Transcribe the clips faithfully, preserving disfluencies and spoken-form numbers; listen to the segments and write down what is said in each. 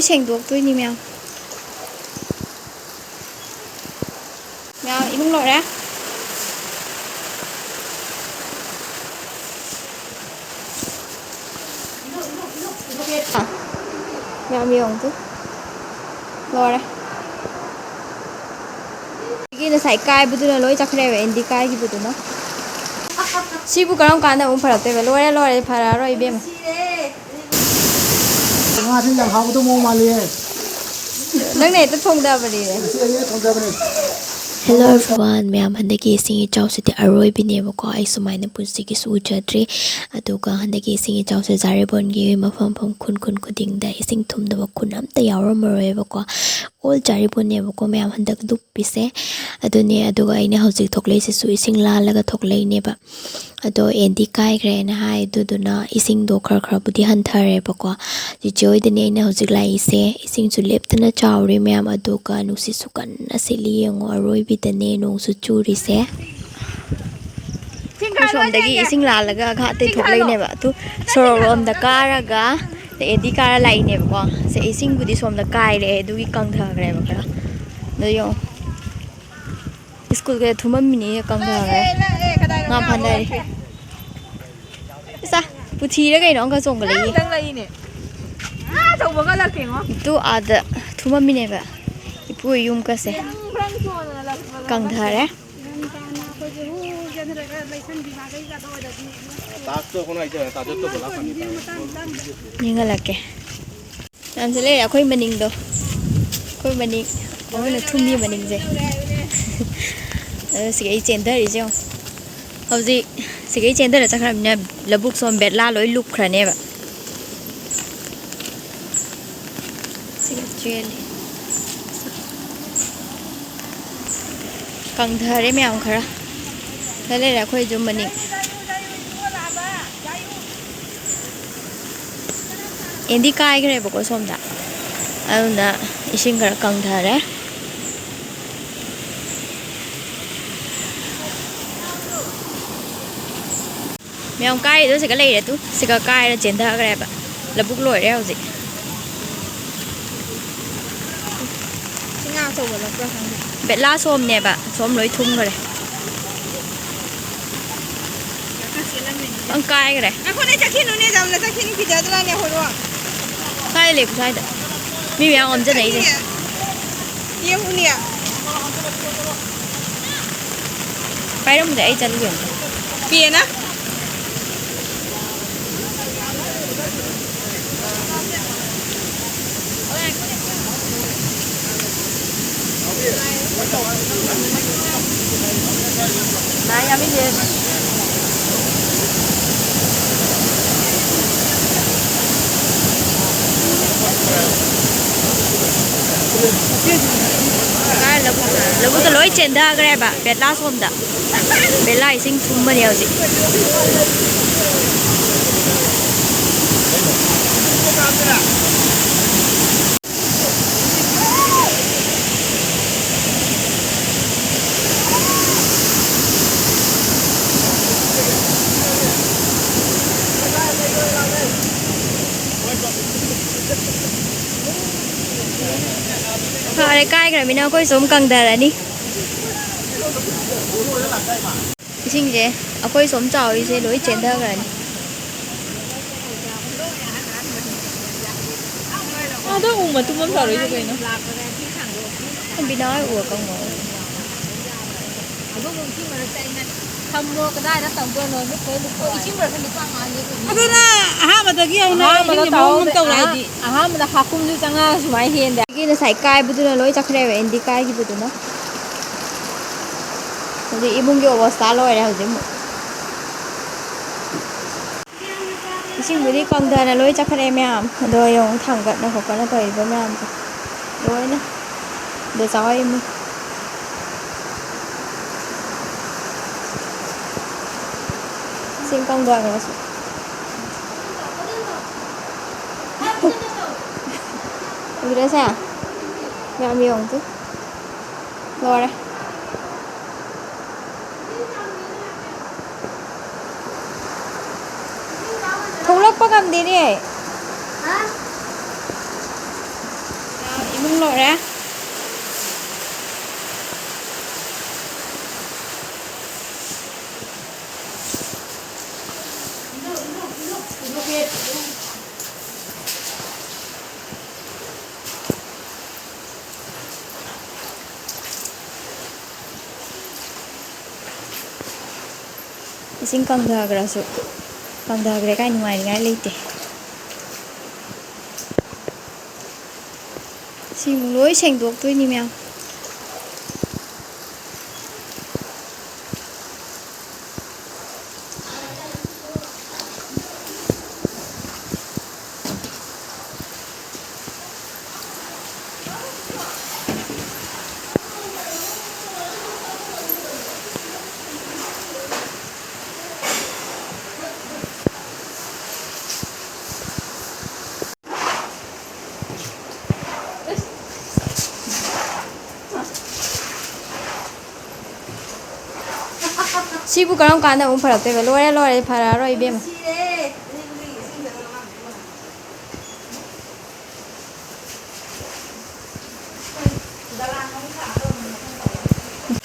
ꯁꯦꯡꯗꯣꯛꯇꯣꯏꯅꯤ ꯃꯌꯥꯝ꯫ ꯃꯌꯥꯝ ꯏꯃꯨꯡ ꯂꯣꯏꯔꯦ꯫ ꯃꯌꯥꯝ ꯌꯦꯡꯉꯨ꯫ ꯂꯣꯏꯔꯦ꯫ ꯁꯤꯒꯤ ꯉꯁꯥꯏ ꯀꯥꯏꯕꯗꯨꯅ ꯂꯣꯏ ꯆꯠꯈ꯭ꯔꯦꯕ, ꯑꯦꯟꯗꯤ ꯀꯥꯏꯈꯤꯕꯗꯨꯅ꯫ ꯁꯤꯕꯨ ꯀꯔꯝ ꯀꯥꯟꯗ ꯑꯃꯨꯛ ꯐꯔꯛꯇꯣꯏꯕ? ꯂꯣꯏꯔꯦ, ꯂꯣꯏꯔꯦ, ꯐꯔꯛꯑꯔꯣꯏ ꯏꯕꯦꯝꯃ꯫ ꯉꯥꯁꯤ ꯌꯥꯝ ꯍꯥꯎꯒꯗꯧ ꯃꯑꯣꯡ ꯃꯥꯜꯂꯤꯌꯦ꯫ ꯅꯪꯅ ꯍꯦꯛꯇ ꯊꯣꯡꯗꯕꯅꯤꯅꯦ꯫ ꯉꯁꯤ ꯑꯩꯅ ꯊꯣꯡꯖꯕꯅꯤ꯫ Hello everyone, ꯃꯌꯥꯝ, ꯍꯟꯗꯛꯀꯤ ꯏꯁꯤꯡ ꯏꯆꯥꯎꯁꯤꯗꯤ ꯑꯔꯣꯏꯕꯤꯅꯦꯕꯀꯣ꯫ ꯑꯩ ꯁꯨꯃꯥꯏꯅ ꯄꯨꯟꯁꯤꯒꯤꯁꯨ ꯎꯖꯗ꯭ꯔꯤ꯫ ꯑꯗꯨꯒ ꯍꯟꯗꯛꯀꯤ ꯏꯁꯤꯡ ꯏꯆꯥꯎꯁꯦ ꯖꯥꯔꯤꯕꯣꯟꯒꯤ ꯃꯐꯝ ꯃꯐꯝ ꯈꯨꯟ ꯈꯨꯟ ꯈꯨꯗꯤꯡꯗ ꯏꯁꯤꯡ ꯊꯨꯝꯗꯕ ꯈꯨꯟ ꯑꯝꯇ ꯌꯥꯎꯔꯝꯃꯔꯣꯏꯕꯀꯣ꯫ All ꯖꯥꯔꯤꯕꯣꯟꯅꯦꯕꯀꯣ ꯃꯌꯥꯝ ꯍꯟꯗꯛ ꯂꯨꯞꯄꯤꯁꯦ꯫ ꯑꯗꯨꯅꯦ, ꯑꯗꯨꯒ ꯑꯩꯅ ꯍꯧꯖꯤꯛ ꯊꯣꯛꯂꯛꯏꯁꯤꯁꯨ ꯏꯁꯤꯡ ꯂꯥꯜꯂꯒ ꯊꯣꯛꯂꯛꯏꯅꯦꯕ꯫ ꯑꯗꯣ ꯑꯦꯟꯗꯤ ꯀꯥꯏꯈ꯭ꯔꯦꯅ ꯍꯥꯏ, ꯑꯗꯨꯗꯨꯅ ꯏꯁꯤꯡꯗꯣ ꯈꯔ ꯈꯔꯕꯨꯗꯤ ꯍꯟꯊꯔꯦꯕꯀꯣ꯫ ꯆꯤꯆꯦ ꯍꯣꯏꯗꯅꯦ ꯑꯩꯅ ꯍꯧꯖꯤꯛ ꯂꯥꯛꯏꯁꯦ꯫ ꯏꯁꯤꯡꯁꯨ ꯂꯦꯞꯇꯅ ꯆꯥꯎꯔꯤ ꯃꯌꯥꯝ, ꯑꯗꯨꯒ ꯅꯨꯡꯁꯤꯠꯁꯨ ꯀꯟꯅ ꯁꯤꯠꯂꯤ꯫ ꯌꯦꯡꯉꯣ, ꯑꯔꯣꯏꯕꯤꯗꯅꯦ ꯅꯣꯡꯁꯨ ꯆꯨꯔꯤꯁꯦ꯫ ꯁꯣꯝꯗꯒꯤ ꯏꯁꯤꯡ ꯂꯥꯜꯂꯒ ꯘꯥꯠꯇꯩ ꯊꯣꯛꯂꯛꯏꯅꯦꯕ꯫ ꯑꯗꯨ ꯁꯣꯔꯣꯛꯂꯣꯝꯗ ꯀꯥꯔꯒ ꯑꯦꯟꯗꯤ ꯀꯥꯔ ꯂꯥꯛꯏꯅꯦꯕꯀꯣ꯫ ꯁꯦ, ꯏꯁꯤꯡꯕꯨꯗꯤ ꯁꯣꯝꯗ ꯀꯥꯏꯔꯦ, ꯑꯗꯨꯒꯤ ꯀꯪꯊꯈ꯭ꯔꯦꯕ ꯈꯔ꯫ ꯑꯗꯣ ꯌꯦꯡꯉꯣ꯫ ꯁ꯭ꯀꯨꯜꯒ ꯊꯨꯝꯃꯝꯃꯤꯅꯦ, ꯀꯪꯊꯈ꯭ꯔꯦ꯫ ꯉꯥ ꯐꯥꯅꯔꯤ꯫ ꯏꯁ, ꯄꯨꯊꯤꯔ ꯀꯩꯅꯣ ꯑꯃꯈꯛ ꯆꯣꯡꯈꯠꯂꯛꯏ꯫ ꯉꯥ ꯑꯆꯧꯕꯒ ꯂꯛꯀꯦꯉꯣ꯫ ꯇꯨ ꯑꯥꯗ ꯊꯨꯝꯃꯝꯃꯤꯅꯦꯕ꯫ ꯏꯄꯨ ꯌꯨꯝ ꯀꯁꯦ ꯀꯪꯊꯔꯦ꯫ ꯌꯦꯡꯍꯜꯂꯛꯀꯦ꯫ ꯌꯥꯝꯁꯤ ꯂꯩꯔꯦ ꯑꯩꯈꯣꯏ ꯃꯅꯤꯡꯗꯣ꯫ ꯑꯩꯈꯣꯏ ꯃꯅꯤꯡ, ꯑꯩꯈꯣꯏꯅ ꯊꯨꯝꯃꯤ ꯃꯅꯤꯡꯁꯦ꯫ ꯑꯗꯣ ꯁꯤꯒ ꯑꯩ ꯆꯦꯟꯊꯔꯤꯁꯦ ꯌꯦꯡꯉꯣ꯫ ꯍꯧꯖꯤꯛ ꯁꯤꯒ ꯑꯩ ꯆꯦꯟꯊꯔ ꯆꯠꯈ꯭ꯔꯕꯅꯤꯅ ꯂꯧꯕꯨꯛ ꯁꯣꯝ ꯕꯦꯠꯂꯥ ꯂꯣꯏ ꯂꯨꯞꯈ꯭ꯔꯅꯦꯕ꯫ ꯁꯤꯒ ꯆꯦꯜꯂꯤ꯫ ꯀꯪꯊꯔꯦ ꯃꯌꯥꯝ ꯈꯔ꯫ ꯈꯔ ꯂꯩꯔꯦ ꯑꯩꯈꯣꯏꯁꯨ ꯃꯅꯤꯡ꯫ ꯑꯦꯟꯗꯤ ꯀꯥꯏꯈ꯭ꯔꯦꯕꯀꯣ ꯁꯣꯝꯗ, ꯑꯗꯨꯅ ꯏꯁꯤꯡ ꯈꯔ ꯀꯪꯊꯔꯦ꯫ ꯃꯌꯥꯝ ꯀꯥꯏꯗꯣ ꯁꯤꯒ ꯂꯩꯔꯦ ꯇꯨ꯫ ꯁꯤꯒ ꯀꯥꯏꯔ ꯆꯦꯟꯊꯈ꯭ꯔꯦꯕ꯫ ꯂꯧꯕꯨꯛ ꯂꯣꯏꯔꯦ ꯍꯧꯖꯤꯛ꯫ ꯁꯤ ꯉꯥ ꯑꯆꯧꯕ ꯂꯧꯕ꯭ꯔꯥ ꯈꯪꯗꯦ꯫ ꯕꯦꯠꯂꯥ ꯁꯣꯝꯅꯦꯕ꯫ ꯁꯣꯝ ꯂꯣꯏ ꯊꯨꯝꯈ꯭ꯔꯦ꯫ ꯂꯣꯏ ꯀꯥꯏꯈ꯭ꯔꯦ꯫ ꯉꯥꯏꯈꯣꯅꯦ, ꯆꯠꯈꯤꯅꯨꯅꯦ, ꯌꯥꯝꯅ ꯆꯠꯈꯤꯅꯨ, ꯀꯤꯖꯗ꯭ꯔꯥꯅꯦ, ꯍꯣꯏꯔꯣ? ꯁ꯭ꯋꯥꯏꯗ ꯂꯦꯞꯄꯨ, ꯁ꯭ꯋꯥꯏꯗ꯫ ꯃꯤ ꯃꯌꯥꯝ ꯑꯣꯝꯁꯤꯟꯅꯩꯁꯦ꯫ ꯌꯦꯡꯉꯨꯅꯦ꯫ ꯄꯥꯏꯔꯝꯃꯨꯗ, ꯑꯩ ꯆꯠꯂꯨꯒꯦ ꯑꯝꯇ꯫ ꯄꯦꯅ꯫ ꯂꯧꯕꯨꯛꯇ ꯂꯣꯏ ꯆꯦꯟꯊꯈ꯭ꯔꯦꯕ, ꯕꯦꯠꯂꯥ ꯁꯣꯝꯗ꯫ ꯕꯦꯂꯥ ꯏꯁꯤꯡ ꯊꯨꯝꯕꯅꯦ ꯍꯧꯖꯤꯛ꯫ ꯐꯔꯦ, ꯀꯥꯏꯈ꯭ꯔꯃꯤꯅ ꯑꯩꯈꯣꯏꯁꯨ ꯑꯃꯨꯛ ꯀꯪꯊꯔꯅꯤ꯫ ꯏꯁꯤꯡꯁꯦ ꯑꯩꯈꯣꯏ ꯁꯣꯝ ꯆꯥꯎꯔꯤꯁꯦ ꯂꯣꯏ ꯆꯦꯟꯊꯈ꯭ꯔꯅꯤ꯫ ꯑꯗꯣ ꯎ ꯃꯇꯨꯝ ꯑꯃ ꯆꯥꯎꯔꯛꯏꯁꯦ ꯀꯩꯅꯣ? ꯕꯤꯅꯥ ꯍꯣꯏ ꯎ ꯑꯀꯪꯕ꯫ ꯑꯗꯨꯕꯨ ꯏꯁꯤꯡ ꯃꯔꯛꯇ ꯑꯩꯅ ꯊꯝꯃꯣ, ꯀꯗꯥꯏꯗ ꯇꯧꯗꯣꯏꯅꯣ? ꯂꯨꯞꯄꯣ, ꯂꯨꯞꯄꯣ, ꯏꯁꯤꯡ ꯃꯔꯛꯇ ꯅꯨꯄꯥ ꯑꯉꯥꯡ ꯂꯦꯞꯄꯤꯅꯦ꯫ ꯑꯗꯨꯅ ꯑꯍꯥꯟꯕꯗꯒꯤ ꯍꯧꯅ ꯑꯍꯥꯟꯕꯗ ꯏꯁꯤꯡꯁꯦ ꯃꯑꯣꯡ ꯑꯃ ꯇꯧꯍꯧꯗꯦ꯫ ꯇꯧꯔꯦ ꯑꯍꯥ-, ꯍꯥꯏꯗꯤ꯫ ꯑꯍꯥꯟꯕꯗ ꯍꯥꯀꯨꯝꯁꯨ ꯆꯪꯉꯛꯑꯒ ꯁꯨꯃꯥꯏꯅ ꯍꯦꯟꯗꯦ꯫ ꯑꯩꯒꯤ ꯉꯁꯥꯏ ꯀꯥꯏꯕꯗꯨꯅ ꯂꯣꯏ ꯆꯠꯈ꯭ꯔꯦꯕ, ꯑꯦꯟꯗꯤ ꯀꯥꯏꯈꯤꯕꯗꯨꯅ꯫ ꯍꯧꯖꯤꯛ ꯏꯃꯨꯡꯒꯤ ꯑꯣꯕꯁꯇꯥ ꯂꯣꯏꯔꯦ ꯍꯧꯖꯤꯛ ꯑꯃꯨꯛ꯫ ꯏꯁꯤꯡꯕꯨꯗꯤ ꯀꯪꯊꯅ ꯂꯣꯏ ꯆꯠꯈ꯭ꯔꯦ ꯃꯌꯥꯝ꯫ ꯑꯗꯣ ꯌꯦꯡꯉꯨ, ꯊꯥꯡꯒꯠꯅ ꯈꯣꯠꯀꯠꯅ ꯇꯧꯔꯤꯕ ꯃꯌꯥꯝꯗꯣ ꯂꯣꯏꯅ꯫ ꯑꯗꯣ ꯆꯥꯎꯔꯛꯏ ꯏꯃꯨꯡ꯫ ꯏꯁꯤꯡ ꯀꯪꯊꯈ꯭ꯔꯁꯨ꯫ ꯎꯗ꯭ꯔꯁꯦ? ꯃꯌꯥꯝ ꯌꯦꯡꯉꯨ ꯇꯨ꯫ ꯂꯣꯏꯔꯦ꯫ ꯉꯝꯗꯦꯅꯦ꯫ ꯏꯃꯨꯡ ꯂꯣꯏꯔꯦ꯫ ꯏꯁꯤꯡ ꯀꯪꯊꯈ꯭ꯔꯁꯨ, ꯀꯪꯊꯈ꯭ꯔꯦ ꯀꯥꯏ ꯅꯨꯡꯉꯥꯏꯅꯤꯡꯉꯥꯏ ꯂꯩꯇꯦ꯫ ꯁꯤꯃꯨꯛ ꯂꯣꯏ ꯁꯦꯡꯗꯣꯛꯇꯣꯏꯅꯤ ꯃꯌꯥꯝ꯫ ꯁꯤꯕꯨ ꯀꯔꯝ ꯀꯥꯟꯗ ꯑꯃꯨꯛ ꯐꯔꯛꯇꯣꯏꯕ? ꯂꯣꯏꯔꯦ, ꯂꯣꯏꯔꯦ, ꯐꯔꯛꯑꯔꯣꯏ ꯏꯕꯦꯝꯃ꯫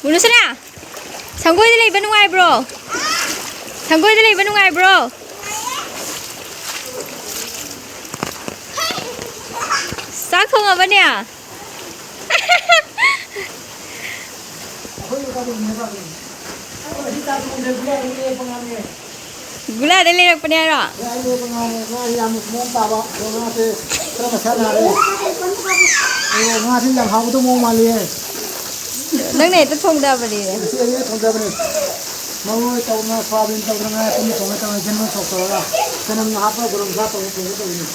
ꯃꯨꯅꯨꯁꯅꯥ, ꯁꯪꯒꯣꯏꯗ ꯂꯩꯕ ꯅꯨꯡꯉꯥꯏꯕ꯭ꯔꯣ? ꯁꯪꯒꯣꯏꯗ ꯂꯩꯕ ꯅꯨꯡꯉꯥꯏꯕ꯭ꯔꯣ? ꯆꯥꯛ ꯊꯣꯡꯉꯕꯅꯦ? ꯒꯨꯂꯥꯗꯩ ꯂꯩꯔꯛꯄꯅꯦ ꯍꯥꯏꯔꯣ? ꯉꯥ ꯌꯥꯝꯅ ꯃꯑꯣꯡ ꯇꯥꯕ, ꯑꯗꯣ ꯉꯥꯁꯦ ꯈꯔ ꯃꯁꯥ ꯅꯥꯔꯦ꯫ ꯑꯗꯣ ꯉꯥꯁꯤ ꯌꯥꯝ ꯍꯥꯎꯒꯗꯧꯕ ꯃꯑꯣꯡ ꯃꯥꯜꯂꯤꯌꯦ꯫ ꯅꯪꯅ ꯍꯦꯛꯇ ꯊꯣꯡꯗꯕꯅꯤꯅꯦ꯫ ꯉꯁꯤ ꯑꯩꯅ ꯊꯣꯡꯖꯕꯅꯦ꯫ ꯃꯔꯣꯏ ꯇꯧꯗꯅ, ꯁꯣꯌꯥꯕꯤꯟ ꯇꯧꯗꯅ, ꯉꯥ ꯑꯀꯪꯕ ꯊꯣꯡꯉꯦ ꯇꯧꯔꯦ, ꯒ꯭ꯔꯤꯟ ꯃꯁꯥꯂꯥ ꯇꯧꯔꯒ, ꯆꯅꯝꯒ ꯍꯥꯞꯄꯒ ꯒꯔꯝ ꯃꯁꯥꯂꯥ ꯇꯧꯔꯒ ꯊꯣꯡꯒꯦ ꯇꯧꯕꯅꯦ꯫